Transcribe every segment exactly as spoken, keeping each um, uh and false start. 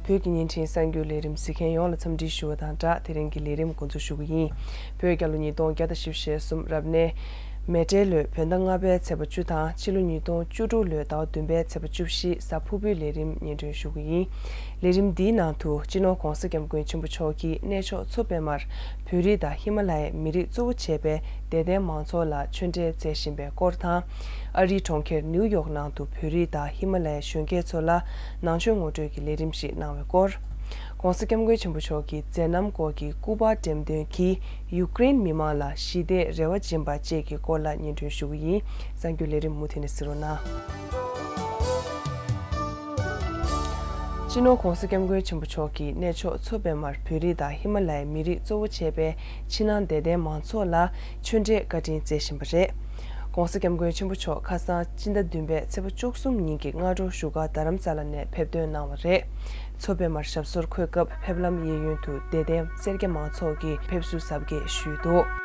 བོད་ཀྱི་བརྙན་འཕྲིན་གསར་འགྱུར་ལས་རིམ་གཟིགས་མཁན་ཡོངས་ལ་འཚམས་འདྲི་ཞུ་བ་དང་སྦྲགས། དེ་རིང་གི་ལས་རིམ་འགོ་འཛུགས་ཞུ་གི་ཡིན། བོད་རྒྱལ་ལོ་ཉིས་སྟོང་བརྒྱ་དང་བཞི་བཅུ་ཞེ་གསུམ་རབ་གནས་མེ་སྤྲེལ་ལོའི་བོད་ཟླ་ལྔ་པའི་ཚེས་པ་བཅུ་དང་ཕྱི་ལོ་ཉིས་སྟོང་བཅུ་དྲུག་ལོའི་ཟླ་བ་བདུན་པའི་ཚེས་པ་བཅུ་བཞི་གཟའ་ཕུར་བུའི་ལས་རིམ་སྙན་སྒྲོན་ཞུ་གི་ཡིན། ལས་རིམ་འདིའི་ནང་དུ་སྤྱི་ནོར་༧གོང་ས་༧སྐྱབས་མགོན་ཆེན་པོ་མཆོག་གིས་གནས་མཆོག་མཚོ་པདྨར་བོད་རིགས་དང་ཧི་མ་ལ་ཡའི་མི་རིགས་གཙོ་བོ་བྱས་པའི་དད་ལྡན་མང་ཚོགས་ལ་ཆོས་འབྲེལ་མཛད་བཞིན་པའི་སྐོར་དང་། ཨ་རིའི་གྲོང་ཁྱེར་ནིའུ་ཡོག་ནང་དུ་བོད་རིགས་དང་ཧི་མ་ལ་ཡའི་གཞོན་སྐྱེས་ཚོ་ལ་ནང་ཆོས་ངོ་སྤྲོད་ཀྱི་ལས་རིམ་ཞིག་གནང་བའི་སྐོར། ༸གོང་ས་༸སྐྱབས་མགོན་ཆེན་པོ་མཆོག་གི་མཛད་རྣམ་སྐོར་གྱི་སྐུ་པར་འགྲེམས་སྟོན་གྱིས་ཡུཀ་རེན་མི་མང་ལ་ཞི་བདེའི་རེ་བ་སྦྱིན་པ་བཅས་ཀྱི་སྐོར་ལ་སྙན་སྒྲོན་ཞུ་གི་ཡིན། གསར་འགྱུར་ལས་རིམ་མུ་མཐུད་ནས་གཟིགས་རོགས་གནང་། སྤྱི་ནོར་༸གོང་ས་༸སྐྱབས་མགོན་ཆེན་པོ་མཆོག་གིས་གནས་མཆོག་མཚོ་པདྨར་བོད་རིགས་དང་ཧི་མ་ལ་ཡའི་མི་རིགས་གཙོ་བོ་བྱས་པའི་ཕྱི་ནང་དད་ལྡན་མང་ཚོགས་ལ་ཆོས་འབྲེལ་བཀའ་དྲིན་སྩལ་བཞིན་པ་རེད། ༸གོང་ས་༸སྐྱབས་མགོན་ཆེན་པོ་མཆོག་ཁ་སང་སྤྱི་ཟླ་བདུན་པའི་ཚེས་པ་བཅུ་གསུམ་ཉིན་གྱི་སྔ་དྲོ་བཞུགས་སྒར་རྡ་རམ་ས་ལ་ནས་ཕེབས་ཐོན་གནང་བ་རེད། མཚོ་པདྨར་ཞབས་སོར་འཁོད་སྐབས་ཕེབས་ལམ་གཡས་གཡོན་དུ་དད་ལྡན་སེར་སྐྱ་མང་ཚོགས་ཀྱིས་ཕེབས་བསུ་གཟབ་རྒྱས་ཞུས་འདུག་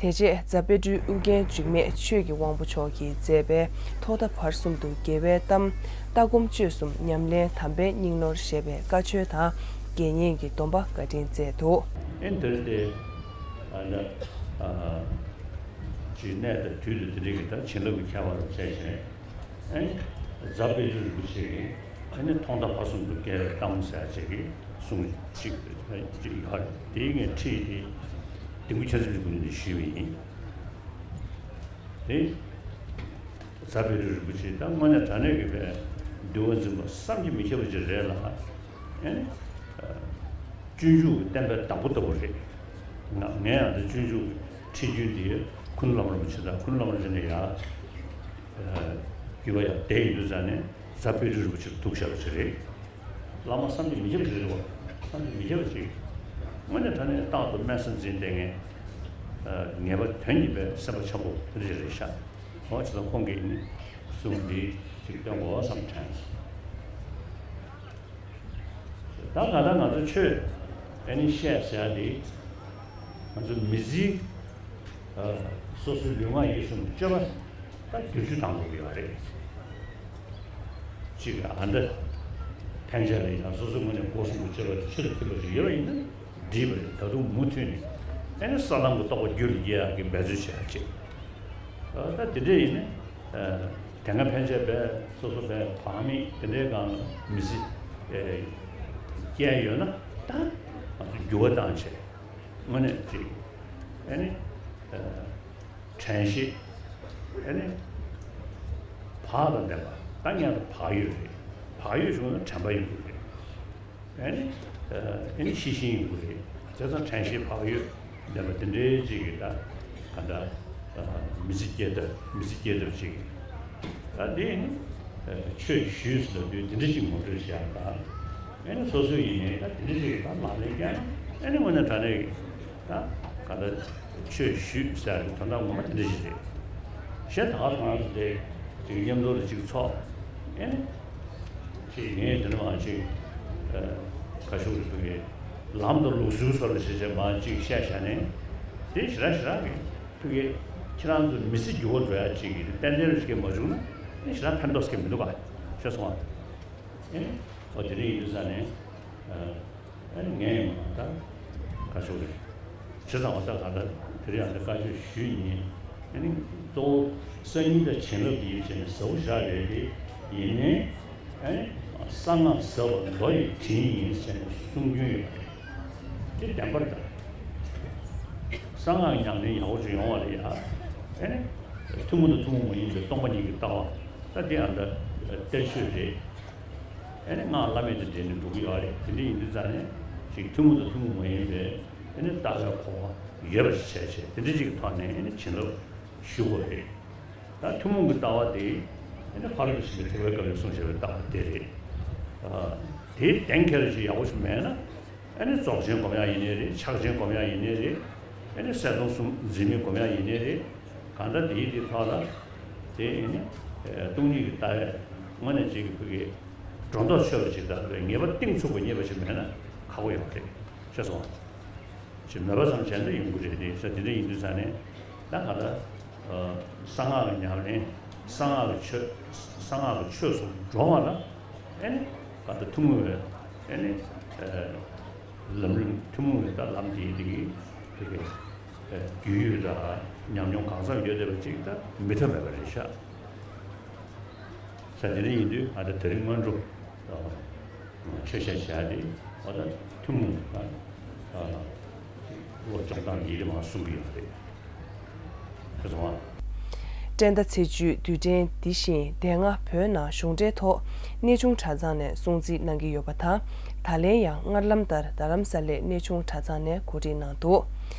དེ་རྗེས་རྫ་དཔལ་སྤྲུལ་ཨུ་རྒྱན་འཇིགས་མེད་ཆོས་ཀྱི་དབང་པོ་མཆོག་གིས་མཛད་པའི་ཐོག་མཐའ་བར་གསུམ་དུ་རྒྱལ་བའི་གཏམ། ལྟ་སྒོམ་སྤྱོད་གསུམ་ཉམས་ལེན་དམ་པའི་སྙིང་ནོར་ཞེས་པའི་བཀའ་ཆོས་དང་དགེ་བསྙེན་གྱི་སྡོམ་པ་བཀའ་དྲིན་སྩལ་འདུག་ཨེ་འདིར་དེ་ཨ་ན་ཨ་ཅིག་གནས་དང་དུས་དང་དེ་འདྲའི་གི་ད་བྱིན་རླབས་ཀྱི་ཁྱད་པར་བྱས་བྱས། ཨེ་རྫ་དཔལ་སྤྲུལ་རིན་པོ་ཆེ་གིས་ཨེ་ནི་ཐོག་མཐའ་བར་གསུམ་དུ་རྒྱལ་བའི་གཏམ་ཟེར་ཅིག་གི་གསུང་ཅིག་ཅིག་ཡོད་རེད། དེའི་ངས་ཁྲིད་དེ་ལྡེ་གུ་འཁྱག་རྩི་ལུགས་ནས་ཞུས་པ་ཡིན། དེ་རྫ་དཔལ་སྤྲུལ་རིན་པོ་ཆེ་ད་དངོས་གནས་དྲང་གནས་ཀྱི་པའི་འདུལ་བ་འཛིན་པ་བསམ་གྱིས་མི་ཁྱབ་པ་ཅིག་རེད་ལ། ཨེ་ནི་སྤྱོད་འཇུག་གི་བསྟན་པའི་བདག་པོ་ལྟ་བུ་རེད། ང་ངས་ཡང་དེ་སྤྱོད་འཇུག་གི་ཁྲིད་རྒྱུན་དེ་ཀུན་བླ་མ་རིན་པོ་ཆེ་དང་ཀུན་བླ་མ་རིན་པོ་ཆེ་ནས་ཡར་བརྒྱུད་པ་ཡར་བསྡད་ཡོད་དུས་ཙང་ནས་རྫ་དཔལ་སྤྲུལ་རིན་པོ་ཆེ་ལ་ཐུག་བཞག་པ་ཞིག་རེད། བླ་མ་བསམ་གྱིས་མི་ཁྱབ་པ་ཞིག་རེད་བ། བསམ་གྱིས་མི་ཁྱབ་པ་ཞིག་དངོས་གནས་དྲང་གནས་རྟག་ཏུ་སྨན་གསང་འཛིན་བསྡད་མཁན། ངེས་པ་དོན་གྱི་པའི་སེམས་པ་འཆམ་པོ་དེ་འདྲ་ཞིག་རེད་ཤག་འོ་བྱས་ཙང་ཁོང་གིས་ནི་གསུང་འདི་ཅིག་སྟོན་དགོས་བསམ་དྲན། ད་ག་ད་ང་ཚོ་ཆོས་ཨེ་ནི་བཤད་ཟེར་ཡ་དེ་ང་ཚོ་མི་ཚེའི་སོ་སོའི་ལུས་ངག་ཡིད་གསུམ་སྤྱོད་པ་ད་བསྒྱུར་བཅོས་བཏང་དགོས་ཀྱི་ཡོད་རེད། གཅིག་ཨ་འདྲ་ཕན་ཆད་ལ་ཡང་སོ་སོའི་ངོས་ནས་སྒོ་གསུམ་དུ་སྤྱོད་པ་དེ་ཆེད་དུ་ཕུལ་བ་ཞིག་ཡོད་པ་ཡིན་ན་འགྲིག་པ་རེད། ད་དུང་མུ་མཐུད་ནས་ཨེ་ནི་ས་ལམ་གྱི་རྟོགས་པ་རྒྱུད་ལ་སྐྱེ་ཡག་གི་འབད་རྩོལ་བྱེད་ཡག་ཅིག་ད་དེ་འདྲ་ཡིན་ན། དེ་སྔ་ཕན་ཆད་པས་སོ་སོ་པས་བག་མེད་དེ་འདྲའི་སྒང་ལ་མི་ཚེ་སྐྱེལ་ཡོད་ན་ད་ང་ཚོ་འགྱུར་བ་བཏང་བྱས་དངོས་གནས་ཅིག་ཨེ་ནི་དྲན་ཤེས་ཨེ་ནི་བག་དང་ལྡན་པ་ད་སྔོན་ལ་བག་ཡོད་རེད། བག་ཡོད་བྱུང་ན་དྲན་པ་ཡོང་གི་རེད། ཨེ་ནི་ཨེ་ནི་ཤེས་བཞིན་ཡོང་གི་རེད། བྱས་ཙང་དྲན་ཤེས་བག་ཡོད་ལྡན་པ་དེ་འདྲའི་ཅིག་གིས་ད་ག་འདྲ་མི་ཚེ་སྐྱེལ་ཐབས་མི་ཚེ་སྐྱེལ་ཐབས་ཅིག་ད་དེ་ནི་ཆོས་ཞུས་ཟེར་ལབ་དུས་དེ་འདྲ་ཅིག་ངོ་སྤྲོད་བྱེད་ཡག་ད་ཨེ་ནི་སོ་སོ་ཡིན་ནའི་ད་དེ་འདྲ་ཅིག་ད་ལག་ལེན་བསྟར་ཨེ་ནི་དངོས་གནས་དྲང་གནས་ཀྱི་ད་ག་འདྲ་ཆོས་ཞུས་ཟེར་ཡག་གི་དོན་དག་ངོ་མ་དེ་འདྲ་ཅིག་རེད། གཞན་ད་ག་ང་ཚོ་དེ་ཅིག་མཉམ་དུ་ལ་ཅིག་ཚོགས་ཨེ་ནི། ཅིག་ངས་འདི་ནས་མར་ཅིག་ཨ་ཁ་ཤུགས་རེ་ཕུལ་གི། ལམ་དང་ལུགས་སྲོལ་སོགས་ལ་བྱས་བྱས་མར་ཅིག་བཤད་བཞག་ནས་དེ་ཞེ་དྲག་ཞེ་དྲག་གི་ཕུལ་གི། ཁྱེད་རང་ཚོ་མི་ཚེ་འགྱུར་བ་འགྲོ་ཡ་ཅིག་གི་ཏན་ཏན་རེ་ཞིག་མ་བྱུང་ན་དེ་ཞེ་དྲག་ཕན་ཐོགས་ཀྱི་མི་འདུག་ག་ཤེས་སོང་ཨ། ཨེ་ཨོ་དེ་རིང་ཡིན་དུས་ཙང་ནས་ཨ། ཨ་ནི་ངས་ཡང་ད་ཁ་ཕྱོགས་རེད། བྱས་ཙང་བ་ད་ག་ད་དེ་རིང་ཡང་ད་བཀའ་ཆོས་ཞུས་ཡིན། ཨ་ནི་གཙོ་བོ་སང་ཉིན་ད་བྱིན་རླབས་ཀྱི་ཡིན་བྱས་ནས་ཟབ་པོ་བཞག་རེད་དེ་ཡིན་ནའི་ཨ་ནི་གསང་སྔགས་ཟབ་པ་མདོ་ཡི་དྲིན་ཡིན་བྱས་ནས་གསུང་རྒྱུན་ཡོད་པ་རེད། དེ་བདེན་པར་ད་གསང་སྔགས་ཉམས་ལེན་ཡག་པོ་ཅིག་ཡོང་བ་རེད་ཡ། ཨ་ནི་ཐུན་མོང་དང་ཐུན་མོང་མ་ཡིན་པའི་སྟོང་པ་ཉིད་ཀྱི་ལྟ་བ་ད་དེ་ཡང་ད་གཏེར་ཆོས་རེད། ཨེ་ནི་སྔགས་བླ་མེད་དུ་འདྲེས་ནས་འགྲོ་གི་ཡོད་རེད། དེ་འདྲ་ཡིན་དུས་ཙང་ནས་ཅིག་ཐུན་མོང་དང་ཐུན་མོང་མ་ཡིན་པའི་ཨེ་ནི་ལྟ་བའི་གོ་བ་ཡོད་པ་ཞིག་བྱས་བྱས་དེ་འདྲ་ཅིག་གི་ཐོག་ནས་ཨེ་ནི་བྱིན་རླབས་ཞུ་དགོས་རེད། ད་ཐུན་མོང་གི་ལྟ་བ་དེ་ཨེ་ནི་ཕ་རོལ་ཏུ་ཕྱིན་པའི་ཐེག་པའི་བཀའ་ལས་གསུངས་བཞག་པའི་ལྟ་བ་དེ་རེད། ཨ་དེའི་གདེང་ཁྱེར་ཞིག་ཡག་པོ་ཞིག་མེད་ན། ཨ་ནི་རྫོགས་ཆེན་སྒོམ་ཡག་ཡིན་ནའི་རེད། ཕྱག་ཆེན་སྒོམ་ཡག་ཡིན་ནའི་རེད། ཨ་ནི་གསལ་སྟོང་གསུམ་འཛིན་མའི་སྒོམ་ཡག་ཡིན་ནའི་རེད། གང་ལྟར་དེའི་དེ་ཐོག་ལ་དེ་ཨ་ནི་སྟོང་ཉིད་ཀྱི་ལྟ་བའི་དངོས་གནས་ཅིག་གི་བུ་གའི་སྒྲོ་འདོགས་ཆོད་པ་ཅིག་དང་ངེས་པ་གཏིང་ཚུགས་པ་རྙེད་པ་ཅིག་མེད་ན་ཁག་པོ་ཡོད་རེད། ཤེས་སོང་ངམ། ཅིག་མོས་པ་ཙམ་བྱས་ན་ཡོང་གི་རེད། དེ་ས་དེ་འདྲ་ཡིན་དུས་ས་ནས་ད་གང་ལྟར་གསང་སྔགས་ཀྱི་ཉམས་ལེན། གསང་སྔགས་ཀྱི་ཆོས། གསང་སྔགས་ཀྱི་ཆོས་སུ་འགྲོ་བ་ལ་ཨ་ནི་གང་ལྟར་ཐུན་མོང་བའི་ཨ་ནི་ལམ་རིམ། ཐུན་མོང་བའི་ད་ལམ་དེའི་དེ་གི་དེ་གི་རྒྱུས་ཡོད་ད་ཉམས་མྱོང་གང་ཙམ་ཡོད་བསྡད་པ་ཅིག་ད་མི་ཐབས་མེད་པ་རེད་ཤག། ས་དེ་འདྲ་ཡིན་དུས་ང་ཚོ་དེ་རིང་སྔོན་འགྲོ་ཆོས་བཤད་བྱ་དེ་འོ་ད་ཐུན་མོང་ད་བློ་སྦྱོང་སྟངས་ཡིད་ལ་མ་གསུང་གི་ཡོད་རེད། ཁ་སང་བ། བཀྲས་མཐའ་ཚེ་བཅུའི་དུས་དྲན་འདི་བཞིན་དེ་སྔ་བོད་ནང་གཞུང་འབྲེལ་ཐོག་གནས་ཆུང་གྲྭ་ཚང་ནས་སྲུང་བརྩི་གནང་གི་ཡོད་པ་དང་། ད་ལན་ཡང་སྔར་ལམ་ལྟར་རྡ་རམ་ས་ལའི་གནས་ཆུང་གྲྭ་ཚང་ནས་གོ་སྒྲིག་གནང་འདུག།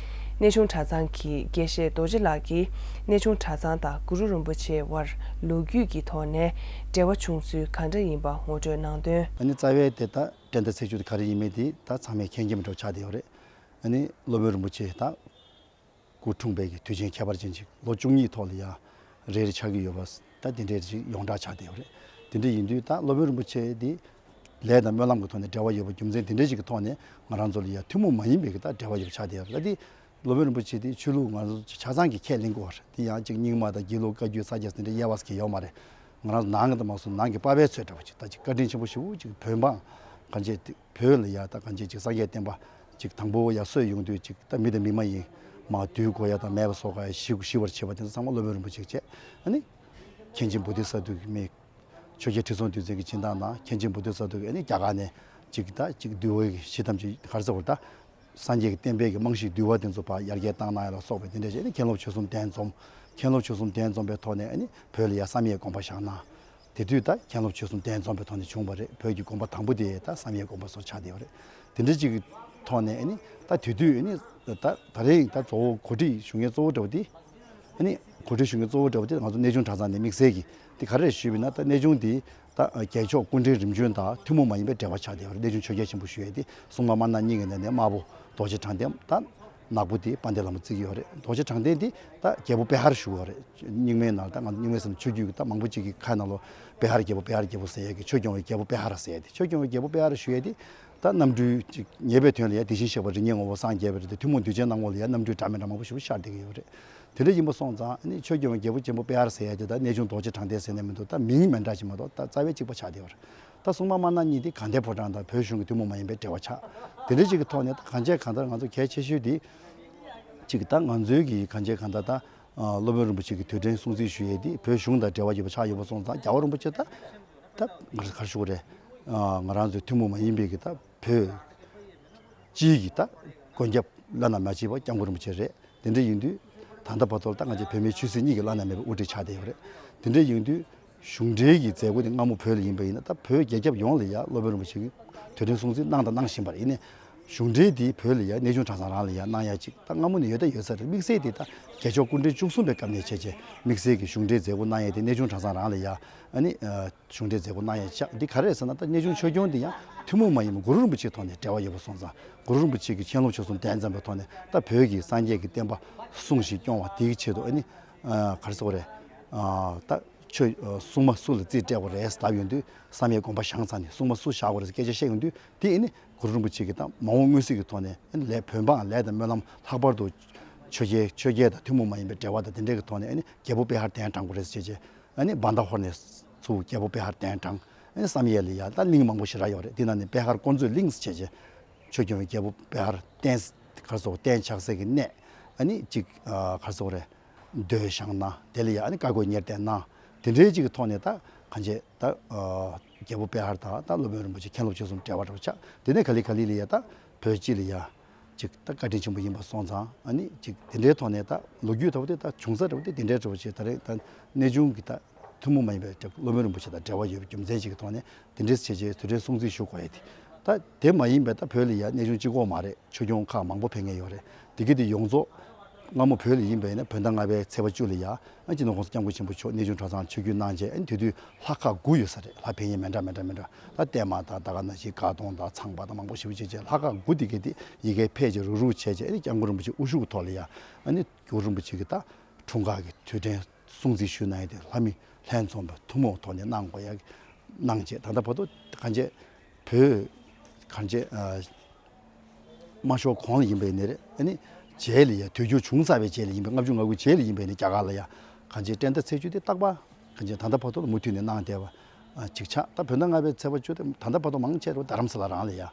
གནས་ཆུང་གྲྭ་ཚང་གི་དགེ་བཤེས་རྡོ་རྗེ་ལགས་ཀྱིས་གནས་ཆུང་གྲྭ་ཚང་དང་གུ་རུ་རིན་པོ་ཆེའི་དབར་ལོ་རྒྱུས་ཀྱི་ཐོག་ནས་འབྲེལ་བ་བྱུང་ཚུལ་གང་འདྲ་ཡིན་པ་ངོ་སྤྲོད་གནང་དོན། ཨ་ནི་རྩ་བའི་དེ་ད་བཀྲས་མཐའ་ཚེས་བཅུ་དེ་ག་རེ་ཡིན་མིན་དེ་ད་ཚང་མས་མཁྱེན་མཁྱེན་པ་འདྲ་བོ་ཆགས་བསྡད་ཡོད་རེད། ཨ་ནི་སློབ་དཔོན་རིན་པོ་ཆེ་ད་སྐུ་འཁྲུངས་པའི་གི་དུས་ཆེན་ཁྱད་པར་ཅན་ཅིག་ལོ་བཅུ་གཉིས་ཐོག་ལ་ཡ་རེ་རེ་ཆགས་ཀྱི་ཡོད་པ་ད་དེ་འདྲའི་ཅིག་ཡོངས་གྲགས་ཆགས་བསྡད་ཡོད་རེད། དེ་འདྲ་ཡིན་དུས་ད་སློབ་དཔོན་རིན་པོ་ཆེ་འདི་ལས་དང་སྨོན་ལམ་གྱི་ཐོག་ནས་འབྲེལ་བ་ཡོད་པ་རྒྱུ་མཚན་དེ་འདྲའི་ཅིག་གི་ཐོག་ནས་ང་རང་ཚོ་ལ་ཡ་ཐུན་མོང་མ་ཡིན་པའི་གི་ད་འབྲེལ་བ་ཡོད་པ་ཆགས་བསྡད་ཡོད་རེད། ད་འདི་སློབ་དཔོན་རིན་པོ་ཆེ་འདི་ཆོས་ལུགས་ང་ཚོ་ཆ་ཚང་གི་ཁས་ལེན་དགོས་པ་རེད། དེ་ཡང་ཅིག་རྙིང་མ་དང་དགེ་ལུགས་བཀའ་བརྒྱུད་ས་སྐྱ་ཟེར་འདྲ་དབྱེ་བ་ཟེར་གྱི་ཡོད་མ་རེད། ང་རང་ཚོ་ནང་གི་དང་མ་སོང་ནང་གི་པ་ཕའི་ཚོད་འདྲ་བ་ཅིག་ད་ཅིག་བཀའ་དྲིན་ཆེན་པོ་ཞེ་པོ་ཅིག་བོད་འབངས་གང་བྱེད་དེ། བོད་ལ་ཡ་ད་གང་ཅི་ཅིག་སངས་རྒྱས་བསྟན་པ་ཅིག་དང་པོ་ཡར་སྲོལ་ཡོང་དུས་ཅིག་ད་མི་དང་མི་མ་ཡིན་མ་དུས་འགོ་ཡ་དང་མེད་པ་སོགས་ཀ་ཤི་ཤི་བར་བྱེད་པ་དེ་ཚོ་ཚང་མ་སློབ་དཔོན་རིན་པོ་ཆེ་བྱས། ཨ་ནི་མཁན་ཆེན་བོ་དྷི་ས་ཏྭ་གི་མི་ཆོས་རྒྱལ་ཁྲི་སྲོང་ལྡེ་བཙན་གྱི་སྦྱིན་བདག་དང་མཁན་ཆེན་བོ་དྷི་ས་ཏྭ་གི་ཨ་ནི་རྒྱ་གར་ནས་ཅིག་ད་ཅིག་འདུལ་བའི་གཞི་ཐམས་ཅད་ག་རེ་ཟེར་བ་ད་སངས་རྒྱས་ཀྱི་བསྟན་པའི་གི་རྨང་གཞི་འདུལ་བ་དེ་ཚོ་ཕར་ཡར་རྒྱས་བཏང་གནང་ཡ་ལ་སོགས་པའི་དེ་འདྲ་བྱས་ཨ་ནི་མཁན་སློབ་ཆོས་གསུམ་གདན་འཛོམས། མཁན་སློབ་ཆོས་གསུམ་གདན་འཛོམས་པའི་ཐོག་ནས་ཨ་ནི་བོད་ལ་ཡ་བསམ་ཡས་དགོན་པ་བཞེངས་གནང་། དེ་དུས་ད་མཁན་སློབ་ཆོས་གསུམ་གདན་འཛོམས་པའི་ཐོག་ནས་བྱུང་བ་རེད། བོད་ཀྱི་དགོན་པ་དང་པོ་དེ་ད་བསམ་ཡས་དགོན་པ་སོགས་ཆགས་བསྡད་ཡོད་རེད། དེ་འདྲ་ཅིག་གི་ཐོག་ནས་ཨ་ནི་ད་དེ་དུས་ཨ་ནི་ད་ད་རེས་ད་གཙོ་བོ་གོ་སྒྲིག་ཞུ་མཁན་གཙོ་བོ་འདྲ་བོ་དེ། ཨ་ནི་གོ་སྒྲིག་ཞུ་མཁན་གཙོ་བོ་འདྲ་བོ་དེ་ང་ཚོ་གནས་ཆུང་གྲྭ་ཚང་ནས་དམིགས་བསལ་གྱི་དེ་ག་རེ་ཞུས་པ་ཡིན་ན། ད་གནས་ཆུང་དེ་ད་རྒྱལ་མཆོག་སྐུ་ཕྲེང་རིམ་བྱོན་དང་ཐུན་མོང་མ་ཡིན་པའི་འབྲེལ་བ་ཆགས་བསྡད་ཡོད་རེད། གནས་ཆུང་ཆོས་རྒྱལ་ཆེན་པོ་ཞུ་ཡས་དེ་སྲུང་མ་དམར་ནག་གཉིས་ཀྱི་ནང་ནས་དམར་པོ་རྡོ་རྗེ་དྲང་བདེན་དང་། ནག་པོ་དེ་དཔལ་ལྡན་ལྷ་མོ་བརྩི་གི་ཡོད་རེད། རྡོ་རྗེ་དྲང་བདེན་དེ་ད་རྒྱལ་པོ་པེ་ཧར་བཞུགས་ཡོད་རེད། རྙིང་མའི་ནང་ལ་ད་ང་ཚོ་རྙིང་མའི་ཟེར་ན་ཆོས་བརྒྱུད་ཀྱི་ད་མང་པོ་ཅིག་གི་ཁ་ནང་ལོ་པེ་ཧར་རྒྱལ་པོ། པེ་ཧར་རྒྱལ་པོ་ཟེར་ཡས་ཀྱི་ཆོས་སྐྱོང་བའི་རྒྱལ་པོ་པེ་ཧར་ཟེར་ཡས་དེ། ཆོས་སྐྱོང་བའི་རྒྱལ་པོ་པེ་ཧར་ཞུ་ཡས་དེ་ད་རྣམ་སྤྲུལ་ཅིག་ཉེ་བའི་དོན་ལ་ཡ་དེ་བཞིན་གཤེགས་པ་རིགས་ལྔའི་ངོ་བོ་སངས་རྒྱས་པ་རེད་དེ། ཐུན་མོང་གདུལ་བྱའི་སྣང་ངོ་ལ་ཡ་རྣམ་སྤྲུལ་འདྲ་མི་འདྲ་མང་པོ་ཞིག་ཤར་བསྡད་ཀྱི་ཡོད་རེད། དེ་འདྲ་ཡིན་པ་སོང་ཙང་ཨ་ནི་ཆོས་སྐྱོང་བའི་རྒྱལ་པོ་ཆེན་པོ་པེ་ཧར་ཟེར་ཡས་དེ་ད་གནས་ཆུང་རྡོ་རྗེ་དྲང་བདེན་ཟེར་ནས་མི་འདུག་ད་མིང་མི་འདྲ་ཞིག་མ་གཏོགས་ད་རྩ་བའི་གཅིག་པ་ཆགས་བསྡད་ཡོད་རེད། ད་སྲུང་མ་དམར་ནག་གཉིས་དེ་དགའ་ལྡན་ཕོ་བྲང་དང་བོད་གཞུང་གི་ཐུན་མོང་མ་ཡིན་པའི་འབྲེལ་བ་ཆགས། དེ་འདྲ་ཅིག་གི་ཐོག་ནས་ད་གང་བྱས་གང་ལྟར་ང་ཚོ་གལ་ཆེ་ཤོས་དེ་ཅིག་ད་ང་ཚོའི་གི་གང་བྱས་གང་ལྟར་ད་སློབ་དཔོན་རིན་པོ་ཆེ་གི་དུས་དྲན་སྲུང་བརྩི་ཞུ་ཡས་དེ་བོད་གཞུང་དང་འབྲེལ་བ་ཡོད་པ་ཆགས་ཡོད་པ་སོང་ཙང་རྒྱལ་བ་རིན་པོ་ཆེ་ད་ད་ག་རེ་ཞུ་དགོས་རེད། ང་རང་ཚོའི་ཐུན་མོང་མ་ཡིན་པའི་གི་ད་བོད་སྤྱིའི་གི་ད་མགོན་སྐྱབས་བླ་ན་མ་མཆིས་པ་སྐྱབས་མགོན་རིན་པོ་ཆེ་རེད། དེ་འདྲ་ཡིན་དུས་ད་ལྟ་བར་དུ་ད་ང་ཚོ་བོད་མིའི་ཆོས་སྲིད་གཉིས་ཀྱི་བླ་ན་མེད་པའི་དབུ་ཁྲིད་ཆགས་བསྡད་ཡོད་རེད། དེ་འདྲ་ཡིན་དུས་གཞུང་འབྲེལ་གྱི་མཛད་སྒོ་དེ་སྔ་མོ་བོད་ལ་ཡིན་པ་ཡིན་ན་ད་བོད་རྒྱལ་ཁབ་ཡོངས་ལ་ཡ་སློབ་དཔོན་རིན་པོ་ཆེ་གི་དུས་དྲན་སྲུང་བརྩི་གནང་དང་གནང་བཞིན་པ་རེད། ཡིན་ནའི་གཞུང་འབྲེལ་དེ་བོད་ལ་ཡ་གནས་ཆུང་གྲྭ་ཚང་རང་ལ་ཡ་གནང་ཡ་ཅིག་ད་སྔ་མོ་ནས་ཡོད་ད་ཡོད་ས་རེད། དམིགས་བསལ་དེ་ད་རྒྱལ་མཆོག་སྐུ་ཕྲེང་བཅུ་གསུམ་པའི་སྐབས་ནས་བྱས་རྗེས་དམིགས་བསལ་གྱི་གཞུང་འབྲེལ་མཛད་སྒོ་གནང་ཡ་དེ་གནས་ཆུང་གྲྭ་ཚང་རང་ལ་ཡ་ཨ་ནི་གཞུང་འབྲེལ་མཛད་སྒོ་གནང་ཡ་ཆགས། འདི་ག་རེ་རེད་ཟེར་ན་ད་གནས་ཆུང་ཆོས་སྐྱོང་འདི་ཡང་ཐུན་མོང་མ་ཡིན་པའི་གུ་རུ་རིན་པོ་ཆེའི་ཐོག་ནས་འབྲེལ་བ་ཡོད་པ་སོང་ཙང་། གུ་རུ་རིན་པོ་ཆེ་གི་མཁན་སློབ་ཆོས་གསུམ་གདན་འཛོམས་པའི་ཐོག་ནས་ད་བོད་ཀྱི་སངས་རྒྱས་ཀྱི་བསྟན་པ་སྲུང་ཞིང་སྐྱོང་བ་དེའི་ཆེད་དུ་ཨ་ནི་ག་རེ་ཟེར་དགོས་རེད། ད་ཆོས་སྲུང་མ་སུ་ལ་རྩིས་སྤྲད་དགོས་རེད་ལབ་ཡོང་དུས་བསམ་ཡས་དགོན་པ་བཞེངས་ཚར་ནས་སྲུང་མ་སུ་བཞག་དགོས་རེད་ཟེར་སྐད་ཆ་བཤད་ཡོང་དུས་དེ་ཨ་ནི་གུ་རུ་རིན་པོ་ཆེ་གི་ད་མ་འོངས་མངོན་གསལ་གྱི་ཐོག་ནས་ཨ་ནི་ལས་བོད་འབངས་ལས་དང་སྨོན་ལམ་ལྷག་པར་དུ་ཆོས་རྒྱལ་ཆོས་རྒྱལ་དང་ཐུན་མོང་མ་ཡིན་པའི་འབྲེལ་བ་དང་དེ་འདྲའི་གི་ཐོག་ནས་ཨ་ནི་རྒྱལ་པོ་པེ་ཧར་གདན་དྲངས་དགོས་རེད་ཟེར་བྱས་རྗེས། ཨ་ནི་བྷན་དྷ་ཧོར་ནས་ཚུར་རྒྱལ་པོ་པེ་ཧར་གདན་དྲངས། ཨ་ནི་བསམ་ཡས་ལ་ཡ་ད་གླིང་མང་པོ་ཞེ་དྲག་ཡོད་རེད། དེ་ནང་ནས་པེ་ཧར་དཀོན་མཆོག་གླིང་ཟེར་བྱས་རྗེས་ཆོས་སྐྱོང་བའི་རྒྱལ་པོ་པེ་ཧར་གདན་ག་རེ་ཟེར་གདན་ཆགས་སའི་གི་གནས་ཨ་ནི་ཅིག་ག་རེ་ཟེར་རེད། མདོས་བཞེངས་གནང་། དེ་ལ་ཡ་ཨ་ནི་བཀའ་བསྒོ་གཉེར་གཏད་གནང་། དེ་འདྲའི་ཅིག་གི་ཐོག་ནས་ད་གང་བྱས་ད་རྒྱལ་པོ་པེ་ཧར་དང་ད་སློབ་དཔོན་རིན་པོ་ཆེ་མཁན་སློབ་ཆོས་གསུམ་འབྲེལ་བ་འདྲ་བོ་ཆགས། དེ་ནས་ག་ལེ་ག་ལེ་ལ་ཡ་ད་བོད་སྤྱི་ལ་ཡ། ཅིག་ད་བཀའ་དྲིན་ཆེན་པོ་ཡིན་པ་སོང་ཙང་ཨ་ནི་ཅིག་དེ་འདྲའི་ཐོག་ནས་ད་ལོ་རྒྱུས་ལྟ་བུ་དེ་ད་བྱུང་ས་འདྲ་བོ་དེ་དེ་འདྲའི་འདྲ་བོ་ཞིག་ད་རེས་ད་གནས་ཆུང་གི་ད་ཐུན་མོང་མ་ཡིན་པའི་སློབ་དཔོན་རིན་པོ་ཆེ་དང་འབྲེལ་བ་ཡོད་པའི་རྒྱུ་མཚན་ཞིག་གི་ཐོག་ནས་དེ་འདྲའི་བྱས་རྗེས་དུས་དྲན་སྲུང་བརྩི་ཞུ་དགོས་ཡ་དེ། ད་དེ་མ་ཡིན་པའི་ད་བོད་ལ་ཡ་གནས་ཆུང་གཅིག་པོ་མ་རེད། ཆོས་སྐྱོང་ཁག་མང་པོ་ཕེབས་མཁན་ཡོད་རེད། དེ་གི་དེ་ཡོངས་རྫོགས་ སྔ་མོ་བོད་ལ་ཡིན་པ་ཡིན་ན་བོད་ཟླ་ལྔ་པའི་ཚེས་པ་བཅུ་ལ་ཡ་ཨ་སྤྱི་ནོར་༸གོང་ས་༸སྐྱབས་མགོན་ཆེན་པོ་མཆོག་གནས་ཆུང་གྲྭ་ཚང་ཆིབས་བསྒྱུར་གནང་རྗེས་ཨ་དེ་དུས་ལྷ་ཁག་དགུ་ཡོད་ས་རེད། ལྷ་ཕན་ཡོན་མི་འདྲ་མི་འདྲ་མི་འདྲ་ད་བརྟན་མ་དང་ད་ག་ནང་བཞིན་དགའ་གདོང་དང་ཚངས་པ་དང་མང་པོ་ཞེ་པོ་ཅིག་བྱས་ལྷ་ཁག་དགུ་དེ་གའི་དེ་ཡ་གིར་ཕེབས་རྗེས་རུག་རུག་བྱས་རྗེས་ཨ་ནི་སྐྱབས་མགོན་རིན་པོ་ཆེ་དབུ་བཞུགས་ཐོག་ལ་ཡ་ཨ་ནི་གུ་རུ་རིན་པོ་ཆེ་གི་ད་འཁྲུངས་སྐར་གྱི་དུས་དྲན་སྲུང་བརྩི་ཞུས་གནང་ཡ་དེ་ལྷ་མི་ལྷན་འཛོམས་པ་ཐུན་མོང་ཐོག་ནས་གནང་དགོས་ཡ་གནང་རྗེས་ད་ལྟ་བར་དུ་གང་བྱས་བོད་གང་བྱས་ཨ། མ་ཤོར་གོང་ལ་ཡིན་པའི་ནི་རེད། ཨ་ནི་རྗེས་ལ་ཡ་དུས་འགྱུར་བྱུང་ཚར་བའི་རྗེས་ལ་ཡིན་པའི་ལྔ་བཅུ་ང་དགུ་རྗེས་ལ་ཡིན་པའི་ནི་རྒྱ་གར་ལ་ཡ་གང་ཅིའི་སྤྲེལ་ཟླ་ཚེས་བཅུ་དེ་རྟག་པར་གང་ཅིའི་ད་ལྟ་བར་དུ་མུ་མཐུད་ནས་གནང་བསྡད་པ་ཅིག་ཆགས། ད་བོད་ཟླ་ལྔ་པའི་ཚེས་པ་བཅུ་དེ་ད་ལྟ་བར་དུ་མང་ཆེ་རུ་རྡ་རམ་ས་ལ་རང་ལ་ཡ་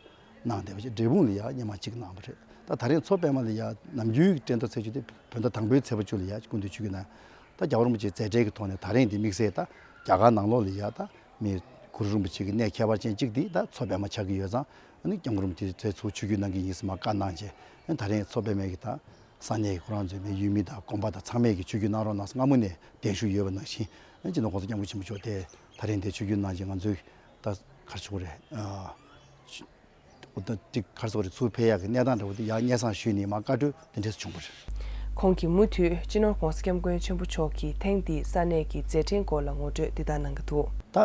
གནང་བསྡད་པ་ཅིག་འབྲས་སྤུངས་ལ་ཡ་སྔོན་མ་གཅིག་གནང་བ་རེད། ད་ད་རེས་མཚོ་པདྨ་ལ་ཡ་ནམ་རྒྱུན་གྱི་སྤྲེལ་ཟླ་ཚེས་བཅུ་དེ་བོད་ཟླ་དང་པོའི་ཚེས་པ་བཅུ་ལ་ཡ་སྐུ་མདུན་ཆིབས་བསྒྱུར་གནང་། ད་རྒྱལ་བ་རིན་པོ་ཆེའི་མཛད་འཕྲིན་གྱི་ཐོག་ནས་ད་རེས་འདི་དམིགས་བསལ་ད་རྒྱ་གར་ནང་ལོགས་ལ་ཡ་ད། མི་གུ་རུ་རིན་པོ་ཆེ་གི་གནས་ཁྱད་པར་ཅན་གཅིག་འདི་ད་མཚོ་པདྨ་ཆགས་ཀྱི་ཡོད་ཙང་ཨ་ནི་སྐྱབས་མགོན་རིན་པོ་ཆེ་དེ་ཚོ་ཆིབས་བསྒྱུར་གནང་གི་ཡིན་ཟེར་མར་བཀའ་གནང་བྱས་ཨ་ནི་ད་རེས་མཚོ་པདྨའི་གི་ད་ས་གནས་ཀྱི་ཁོ་རང་ཚོའི་མི་ཡུལ་མི་དང་དགོན་པ་དང་ཚང་མས་ཀྱི་ཆིབས་བསྒྱུར་གནང་རོགས་གནང་ཟེར་སྔ་མོ་ནས་གདན་ཞུ་ཡོད་པ་ནང་བཞིན་ཨ་ནི་སྤྱི་ནོར་༸གོང་ས་༸སྐྱབས་མགོན་ཆེན་པོ་མཆོག་དེ་ད་རེས་འདིར་ཆིབས་བསྒྱུར་གནང་བྱས་ང་ཚོའི་ད་ག་རེ་ཞུ་དགོས་རེད། ཨ། ད་ཅིག་ག་རེ་ཟེར་དགོས་རེད། ཚུར་ཕེབས་ཡག་གི་གནས་སྟངས་འདྲ་བོ་དེ་ཡང་སྙན་སེང་ཞུས་ནས་མར་བཀའ་འཁྲོལ་དེ་འདྲས་བྱུང་བ་རེད། ཁོང་གིས་མུ་མཐུད་སྤྱི་ནོར་༸གོང་ས་༸སྐྱབས་མགོན་ཆེན་པོ་མཆོག་གིས་ཐེངས་འདིའི་ས་གནས་ཀྱི་མཛད་འཕྲིན་སྐོར་ལ་ངོ་སྤྲོད་འདི་ལྟར་གནང་གི་འདུག་ད་